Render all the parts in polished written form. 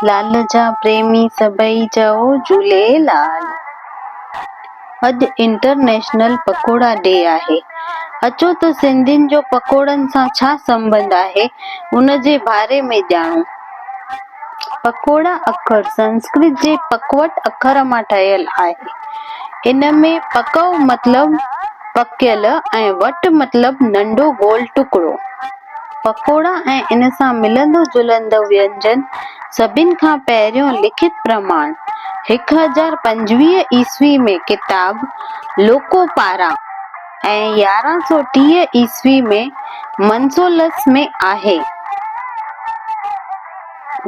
لال جا پريمي سڀئي چئو جهوليلال. اڄ انٽرنيشنل پڪوڙا ڊي آهي. اچو ته سنڌين جو پڪوڙن سان ڇا سنٻنڌ آهي ان جي باري ۾ ڄاڻون. پڪوڙا اکر سنسڪرت جي پڪوٽ اکر مان ٺهيل آهي. ان ۾ پڪو مطلب پڪيل ۽ وٽ مطلب ننڍو گول ٽڪڙو. پڪوڙا ۽ ان سان ملندو جلندو وينجن سڀن کان پهريون لکت پرماڻ 1025 عيسوي ۾ ڪتاب لوڪوپارا ۽ 1130 عيسوي ۾ منسولس ۾ آهي.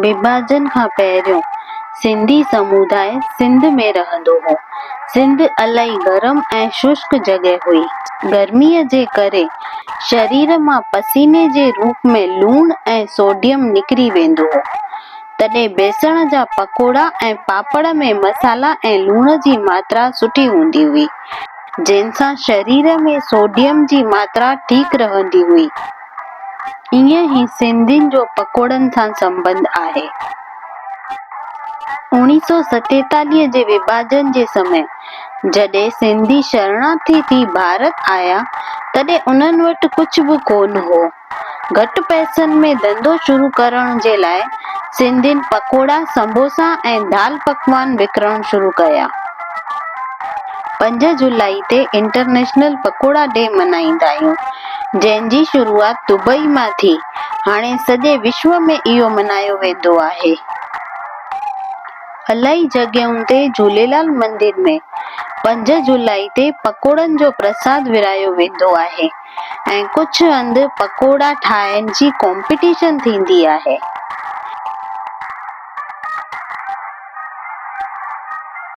وڀاڄن کان پهريون سنڌي سموداء سنڌ ۾ رهندو هو. سنڌ الائي گرم ۽ ششڪ جڳهه هئي. گرميء جي ڪري شرير مان پسيني جي روپ ۾ لوڻ ۽ سوڊيم نڪري ويندو هو. تڏهن بيسڻ جا پڪوڙا ۽ پاپڙ ۾ مصالحا ۽ لوڻ جي ماترا سٺي هوندي هئي، جنهن سان شرير ۾ سوڊيم جي ماترا ٺيڪ رهندي هئي. ائين ئي سنڌين جو پڪوڙن سان سنٻنڌ آهي. اوڻيهه سو ستيتاليهه جي وڀاڄن جي سمي جڏهن سنڌي شرڻاٿي ٿي ڀارت آيا تڏهن انهن وٽ ڪجهه به ڪونه هو. گهٽ پئسن ۾ ڌنڌو شروع ڪرڻ جي لاء سنڌين پڪوڙا، سنبوسا ۽ دال پڪوان وڪڻڻ شروع ڪيا. پنج جولائي تي انٽرنيشنل پڪوڙا ڊي ملهائيندا آهيون، جنهن جي شروعات دبئي مان ٿي، هاڻي سڄي وشو ۾ اهو ملهايو ويندو آهي. الائي جڳهين تي جهوليلال مندر ۾ پنج جولائي تي پڪوڙن جو پرساد ورهايو ويندو آهي ۽ ڪجهه هنڌ پڪوڙا ٺاهڻ جي ڪامپيٽيشن ٿيندي آهي.